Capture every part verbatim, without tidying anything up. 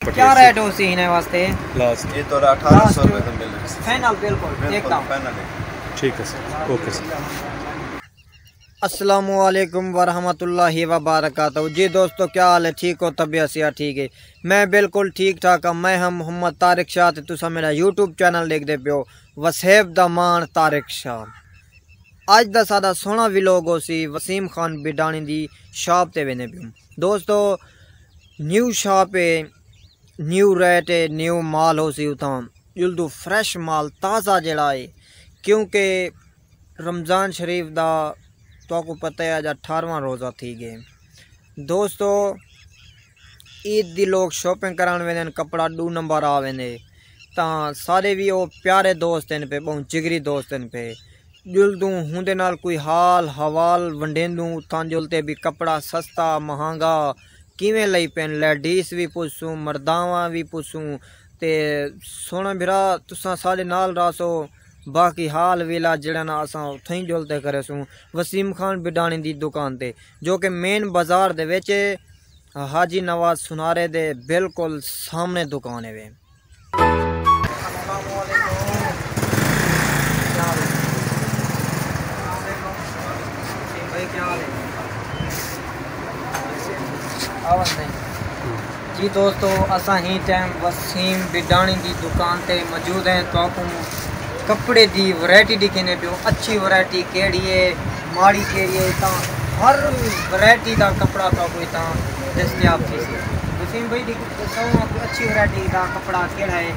کیا ریٹ ہو سی ہنے واسطے؟ لاسٹ۔ یہ تو اٹھارہ سو روپے کا مل رہا ہے۔ فائنل، بالکل، ایک دم۔ فائنل ہے۔ ٹھیک ہے سر، اوکے سر۔ السلام علیکم ورحمۃ اللہ وبرکاتہ۔ جی دوستو، کیا حال ہے؟ ٹھیک ہو؟ طبیعت صحت ٹھیک ہے؟ میں بالکل ٹھیک ٹھاک ہاں۔ میں ہاں محمد طارق شاہ تے تساں میرا یوٹیوب چینل ݙیکھدے پیو، وسیب دا ماݨ طارق شاہ۔ اڄ دا ساݙا سوہݨا ولاگ ہوسی وسیم خان بڈانی دی شاپ تے ویندے پیوں۔ دوستو، نیو شاپ ہے، نیو ریٹ ہے، نیو مال ہوسی اتھاں۔ جلدوں فریش مال تازہ جیڑھا ہے، کیونکہ رمضان شریف دا تہاکوں پتہ ہے اڄ اٹھارہواں روزہ تھی ڳئے۔ دوستو، عید دی لوگ شاپنگ کرݨ ویندن، کپڑا ݙو نمبر آ ویندے، تاں سارے وی او پیارے دوست ہن پئے، ٻہوں جگری دوست ہن پئے۔ جلدوں ہوندے نال کوئی حال حوال ونڈیندوں، اتھاں جل تے بھی کپڑا سستا مہانگا کیویں لئی پین، لیڈیز وی پچھسوں، مرداواں وی پچھسوں۔ تے سوہݨا بھرا، تساں ساݙے نال رہسو، باقی حال ویلا جیڑھا نا اساں اتھائیں جل تے کریسوں وسیم خان بڈانی دی دکان تے، جو کہ مین بازار دے وچ ہے، حاجی نواز سنارے دے بالکل سامنے دکان ہے وے۔ السلام علیکم۔ کیا حال ہے؟ بھائی، کیا حال ہے؟ آواز نہیں۔ جی دوستو، اساں ہی ٹائم وسیم بڈانی دی دکان تے موجود ہیں۔ تہاکوں کپڑے دی ورائٹی ݙکھیندے پیوں، اچھی ورائٹی کیڑھی ہے، ماڑی کیڑھی ہے، تاں ہر ورائٹی دا کپڑا تہاکوں اتھاں دستیاب تھیسی۔ وسیم بھائی، ݙکھ-، ݙساؤ، کوئی اچھی ورائٹی دا کپڑا کیڑھا ہے؟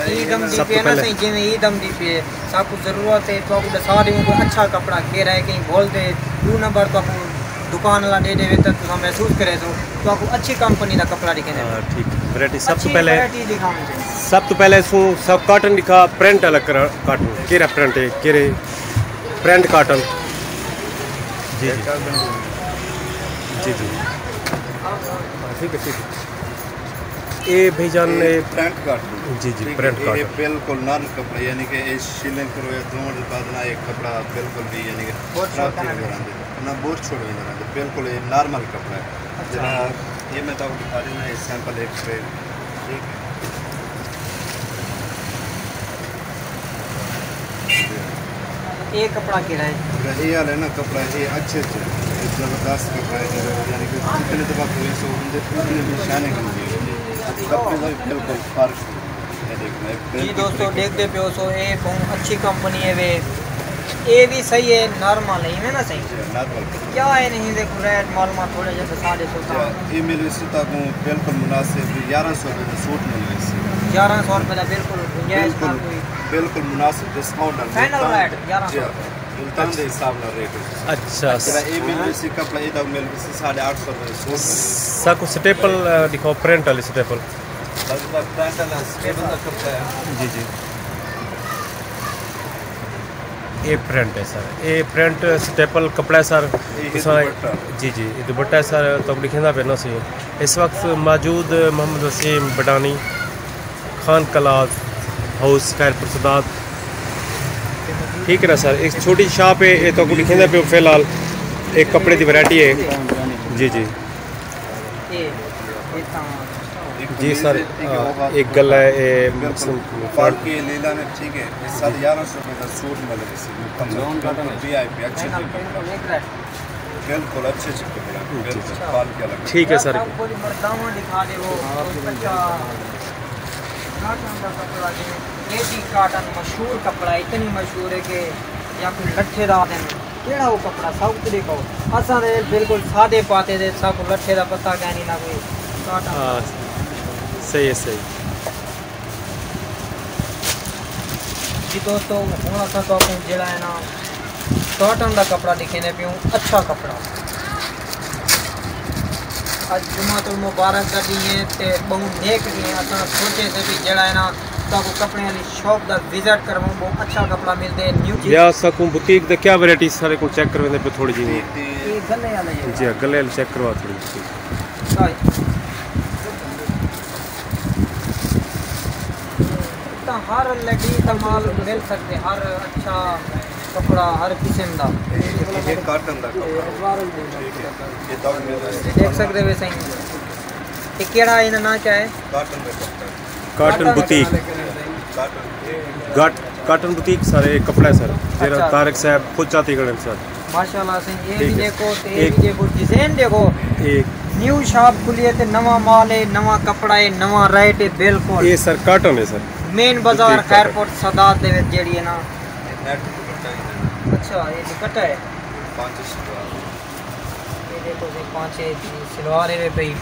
عید آمدی پئی ہے نا سائیں، جیویں عید آمدی پئی ہے، ساکوں ضرورت ہے، تہاکوں ݙسا ݙیوں کوئی اچھا کپڑا کیڑھا ہے، کہیں بھول تے ݙو نمبر تہاکوں دکان والا ݙے ݙیوے تاں تساں محسوس کریسو، تہاکوں اچھی کمپنی دا کپڑا ݙکھیندے۔ ہاں، ٹھیک۔ ورائٹی سب توں اچھی پہلے، ورائٹی ݙکھاؤ جی۔ سب توں پہلے سوں سب کاٹن ݙکھا، پرنٹ والا کرا-، کاٹن، کیڑھا پرنٹ ہے، کیڑھے پرنٹ کاٹن۔ جی، جی۔ جی، جی۔ ہاں، ٹھیک ہے، ٹھیک ہے۔ اے بھائی جان، اے اے پرنٹ کاٹن۔ جی، جی، ٹھیک ہے، پرنٹ اے کاٹن۔ بالکل نرم کپڑا، یعنی کہ اے شلنگ کرو یا دھوݨ دے بعد نا اے کپڑا بالکل بھی، یعنی کہ بہت خراب چھوٹا تھی نہ ویندے۔ نہ بہت چھوٹ ویندے نہ، بالکل اے نارمل کپڑا ہے۔ اچھا۔ جیڑھا اے میں تہاکوں ݙکھا ݙینا، اے سیمپل ایک پہ، ٹھیک ہے۔ اے کپڑا کیڑھا ہے؟ جیڑھا اے والا ہے نا کپڑا، اے اچھے اچھے، اے زبردست کپڑا ہے، جیڑھا یعنی کہ جتنے دفعہ کوئی سو اندے اتنے نشانے بن گئے۔ کپڑے دا بالکل فرق ہے۔ اے ݙیکھو، اے جی بالکل دوستو، ݙیکھدے پیو سو، اے ٻہوں اچھی کمپنی ہے وے۔ اے وی صحیح ہے، نارمل ہے، ایویں نا صحیح؟ جی، نارمل۔ کیا ہے نہیں دے کوئی ریٹ معلومات تھوڑے جے ݙسا ݙیسو تاں؟ جی، اے ملے سی تہاکوں بالکل مناسب، یارہاں سو روپے دا سوٹ ملے سی۔ یارہاں سو روپے دا بالکل گنجائش بالکل، نال کوئی؟ بالکل مناسب ڈسکاؤنٹ نال۔ فائنل ملتان، ریٹ یارہاں سو جی، روپے۔ ملتان دے حساب نال ریٹ ہے۔ اچھا۔ جیڑھا اے ملے سی کپڑا، اے دا ملے سی ساڑھے آٹھ سو روپے دا سوٹ ملے سی۔ ساکوں سٹیپل، اے، ݙکھاؤ، پرنٹ والی سٹیپل۔ بس دا پرنٹ والا سٹیپل دا کپڑا ہے۔ جی، جی۔ اے پرنٹ ہے سر، اے پرنٹ سٹیپل کپڑا ہے سر۔ اے تساں دوپٹہ۔ جی، جی، اے دوپٹہ ہے سر، تہاکوں ݙکھیندا پیا نا سی۔ اس وقت موجود محمد وسیم بڈانی، خان کلاس ہاؤس، خیر پور صداد۔ ٹھیک ہے نا سر، ایک چھوٹی شاپ ہے، اے تہاکوں ݙکھیندا پیا فی الحال۔ ایک کپڑے دی ورائٹی ہے۔ جی، جی۔ جی سر، آ، ایک گلا ہے، اے بالکل۔ پال کے لیلا نے، ٹھیک ہے، اے ساڑھے یارہاں سو روپے دا سوٹ ملے سی، مکمل، بالکل وی آئی پی، اچھے اچھے کپڑے۔ بالکل اچھے اچھے کپڑے، جی، جی۔ بالکل پال کے الگ۔ ٹھیک ہے سر۔ آپ کو مرداواں دکھا دے وہ، اچھا، کاٹن دا کپڑا جی، اے جی کاٹن مشہور کپڑا ہے، اتنی مشہور ہے کہ یا کوئی لٹھے دا دن۔ کیڑھا او کپڑا؟ ساؤتھ دے کہو۔ اساں دے بالکل سادے پاتے دے، ساکوں لٹھے دا پتہ کائنی، نہ کوئی کاٹن۔ ہاں، صحیح ہے، صحیح۔ جی دوستو، ہݨ اساں تہاکوں جیڑھا ہے نا، کاٹن دا کپڑا ݙکھیندے پیوں، اچھا کپڑا۔ اڄ جمعۃ المبارک دا ݙینہہ ہے تے ٻہوں نیک ݙینہہ ہے۔ اساں سوچے سے بھی جیڑھا ہے نا، تہاکوں کپڑے والی شاپ دا وزٹ کرواؤں، ٻہوں اچھا کپڑا ملدے، نیو چیز۔ یا ساکوں بوتیک تے کیا ورائٹی سارے کوں چیک کرویندے پئے تھوڑی جی۔ اے گلے والے جی۔ جی ہاں، گلے والے چیک کروا تھوڑی جی۔ سائیں۔ تاں ہر لیڈیز دا مال مل سڳدے، ہر اچھا کپڑا، ہر قسم دا۔ اے، اے کاٹن دا کپڑا۔ ٹھیک ہے۔ اے تہاکوں مل سڳدے۔ ݙیکھ سڳدے وے سائیں۔ یہ کیڑا ہے؟ ناں کیا ہے؟ کاٹن بوتیک۔ گٹ کاٹن بوتیک سر، یہ کپڑا ہے سر، جیڑھا طارق صاحب خود چاتی کھڑے ہیں سر۔ ماشاءاللہ سائیں، یہ بھی دیکھو، تے یہ بھی دیکھو، ڈیزائن دیکھو۔ نیو شاپ کھلی ہے تے نواں مال ہے، نواں کپڑا ہے، نواں ریٹ ہے، بالکل۔ یہ سر کاٹن ہے سر، مین بازار خیرپور سادات دے وچ جیڑھی ہے نا۔ اچھا، یہ دوپٹہ ہے۔ یہ دیکھو سائیں، پانچے دی سلوار ہے پئی۔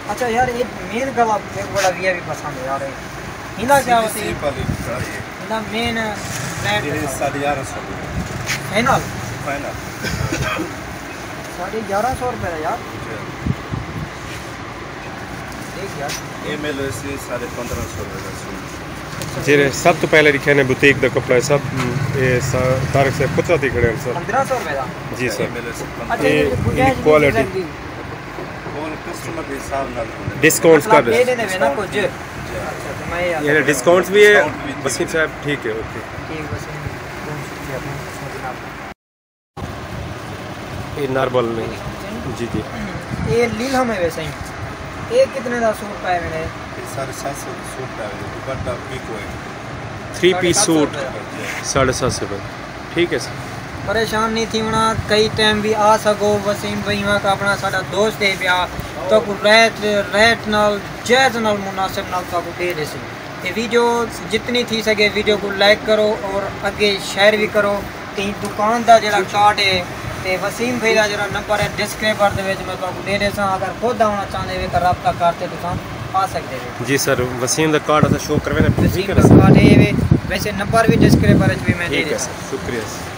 اچھا یار، یہ مین گلا میرے بڑا وی بھی پسند ہے یار۔ ہندا کیا ہوتی ہے؟ ہندا مین برانڈ ہے۔ ساڑھے یارہ سو۔ فائنل؟ فائنل۔ ساڑھے یارہ سو روپے دا یار۔ دیکھ یار۔ یہ مل رہے سی ساڑھے پندرہ سو روپے دا سوٹ۔ جی، سب تو پہلے لکھے نے بوتیک دا کپڑا ہے سب۔ یہ سا-، طارق صاحب خود چاتی کھڑے ہیں سر۔ پندرہ سو روپے دا؟ جی سر۔ یہ مل رہے سی پندرہ۔ اچھا، یہ یہ گنجائش بھی کوالیٹی۔ کسٹمر دے حساب نال ہوندا ہے۔ ڈسکاؤنٹس کر مطلب دے۔ دے دے نا کچھ۔ اچھا، تو میں یہ یہ ڈسکاؤنٹس بھی ہے۔ ڈسکاؤنٹ بھی وسیم صاحب، ٹھیک ہے، اوکے۔ ٹھیک، وسیم، بہت شکریہ، بہت شکریہ جناب۔ یہ نارمل نہیں۔ جی، جی۔ یہ لیلم ہے ویسے ہی۔ یہ کتنے دا سوٹ پائے میں نے؟ یہ ساڑھے سات سو دا سوٹ پائے میں نے، دوپٹہ پیکو ہے۔ تھری پیس سوٹ، ساڑھے سات سو روپے۔ ٹھیک ہے سر۔ پریشان نہیں تھیونا، کئی ٹائم بھی آ سکو۔ وسیم بھائی وہاں کا اپنا ساڈا دوست ہے پیا، تو کو ریٹ، ریٹ نال جائز نال مناسب نال تو کو دے دے سی۔ تے ویڈیو جتنی تھی سکے ویڈیو کو لائک کرو اور اگے شیئر بھی کرو۔ تے دکان دا جڑا کارڈ ہے تے وسیم بھائی دا جڑا نمبر ہے ڈسکرائبر دے وچ میں تو کو دے دے ساں۔ اگر خود آونا چاہندے وے تو رابطہ کر تے تساں آ سکدے وے۔ جی سر، وسیم دا کارڈ اساں شو کروے نا، وسیم ٹھیک ہے دا نا سر؟ کارڈ ہے وے، ویسے نمبر بھی ڈسکرائبر وچ بھی میں دے ٹھیک دے ہے ساں۔ سر، شکریہ سر۔